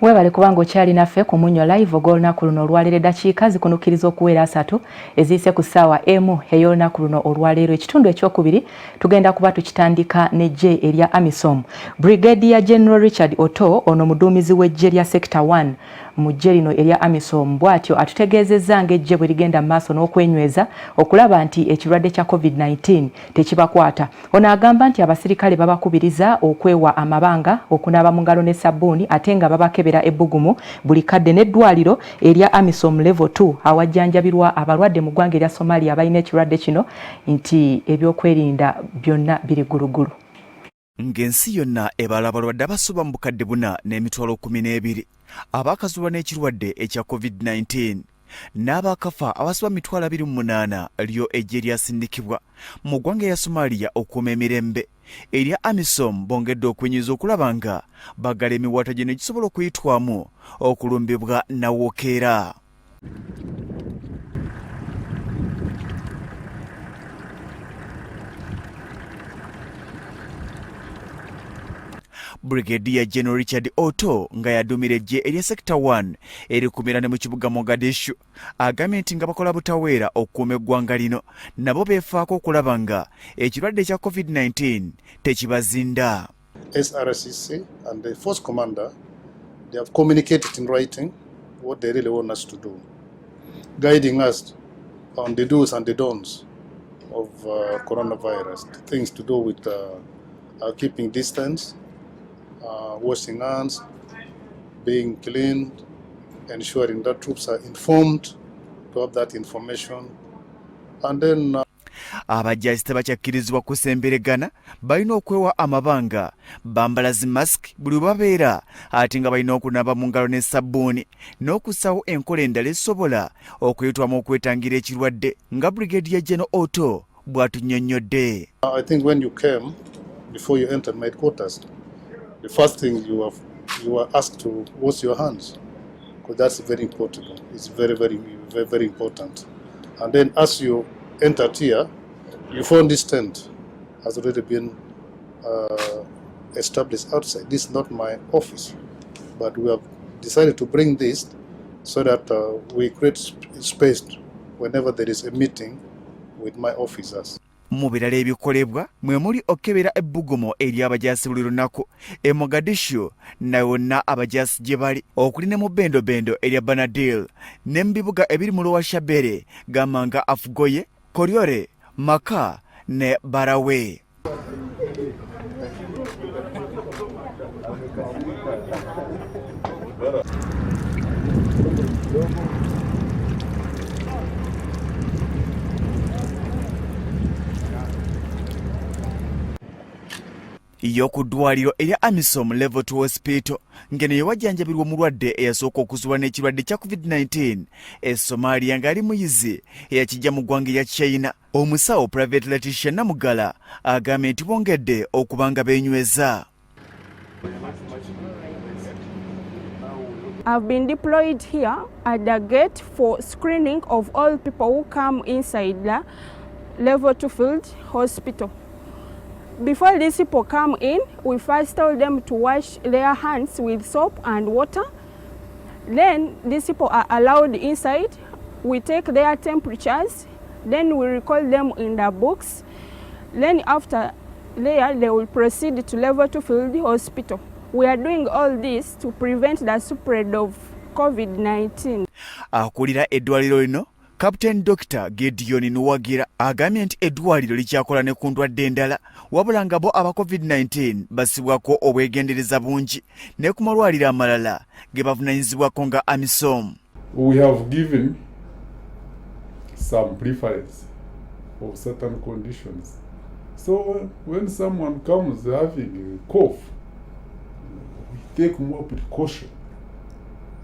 Webale kubanga okyali naffe ku Munyo Live ogw'olunaku luno olwaleero. Eddakiika zikunukkiriza okuweera 30 eziyise ku ssaawa 1 ey'olunaku luno olwaleero. Ekitundu ekyokubiri tugenda kuba tukitandika n'eggye erya AMISOM. Brigadier General Richard Otto, ono muduumizi w'eggye lya Sector 1 mu ggye lino erya AMISOM, bw'atyo atutegeezezza ng'eggye bwe ligenda mu maaso n'okwenyweza okulaba nti ekirwadde kya COVID-19 tekibakwata. Ono agamba nti abasirikale babakubiriza okwewa amabanga, okunaaba mu ngalo ne sabbuuni, ate nga babakebera ebbugumu buli kadde. N'eddwaliro erya AMISOM Level 2 awajjanjabirwa abalwadde mu ggwanga erya Somalia abalina ekirwadde kino nti ebyokwerinda byonna biri gulugulu. Ng'ensi yonna ebala abalwadde abasoba mu 412,000 abaakazulwa n'ekirwadde ekya COVID-19 n'abaakafa abasoba 28,000, lyo eggye lyasindikibwa mu ggwanga erya Somalia okukuuma emirembe erya AMISOM bongedde okwenyiza okulaba nga baggala emiwaatwa gino egisobola okuyitwamu okulumbibwa nawokeera. Brigadier General Richard Otto nga yaduumira eggye erya Sector 1 erikumira ne mu kibuga Mogadishu agambye nti nga bakola butaweera okukuuma eggwanga lino, nabo beefaako okulaba nga ekirwadde ekya COVID-19 tekibazinda. SRCC and the force commander, they have communicated in writing what they really want us to do, guiding us on the do's and the don'ts of coronavirus, things to do with keeping distance, washing hands, being clean, ensuring that troops are informed to have that information, and then Abajjaasi tebakyakkirizibwa kusemberegana, balina okwewa amabanga, bambala zi masiki buli we babeera, ate nga balina okunaaba mu ngalo ne sabbuuni n'okussawo enkola endala ezisobola okuyitwamu okwetangira ekirwadde, nga Brigadier General Otto bw'atunnyonnyodde. I think when you came, before you entered my headquarters, the first thing you were asked to wash your hands, because that's very important. It's very, very, very, very important. And then as you entered here, you found this tent has already been established outside. This is not my office, but we have decided to bring this so that we create space whenever there is a meeting with my officers. Mu birala ebikolebwa mwe muli okukebera ebbugumu ery'abajaasi buli lunaku e Mogadishu na wonna abajaasi gye bali, okuli ne mu bendobendo erya Banadil ne mu bibuga ebiri mu Lower Shabelle, gamba nga Afgoye, Koryore, Maka ne Barawe. Y'oku ddwaliro erya AMISOM Level 2 Hospital, ng'eno ye wajjanjabirwa omulwadde eyasooka okuzuulwa n'ekirwadde kya COVID-19 e Somalia, ng'ali muyizi eyakijja mu ggwanga erya China. Omusawo Private Letitia Namugala agambye nti bongedde okuba nga beenyweza. I've been deployed here at the gate for screening of all people who come inside the Level 2 field hospital. Before these people come in, we first tell them to wash their hands with soap and water. Then these people are allowed inside. We take their temperatures, then we record them in the books. Then after there, they will proceed to Level 2 field hospital. We are doing all this to prevent the spread of COVID-19. Akulira eddwaliro lino, Captain Dr Gideon Nuwagira, agambye nti eddwaliro likyakola ne ku ndwadde endala, wabula nga bo aba COVID-19 basibwako obwegendereza bungi ne ku malwaliro amalala ge bavunaanyizibwako nga AMISOM. We have given some preference of certain conditions. So when someone comes having a cough, we take more precaution.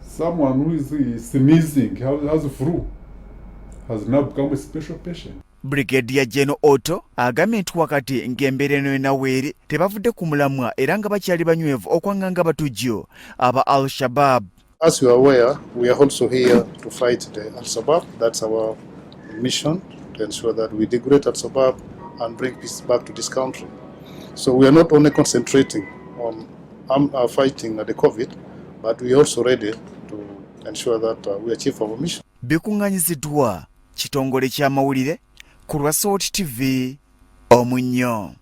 Someone who is sneezing, has flu, has now become a special patient. Brigadier General Otto agambye nti wakati ng'embeera eno yonna weeri, tebavudde ku mulamwa era nga bakyali banywevu okwanganga batujju aba Al Shabab. As you are aware, we are also here to fight the Al-Shabaab. That's our mission, to ensure that we degrade Al-Shabaab and bring peace back to this country. So we are not only concentrating on fighting the COVID, But we are also ready to ensure that we achieve our mission. Bikuŋŋanyiziddwa kitongole ky'amawulire ku lwa Salt TV omunnyo.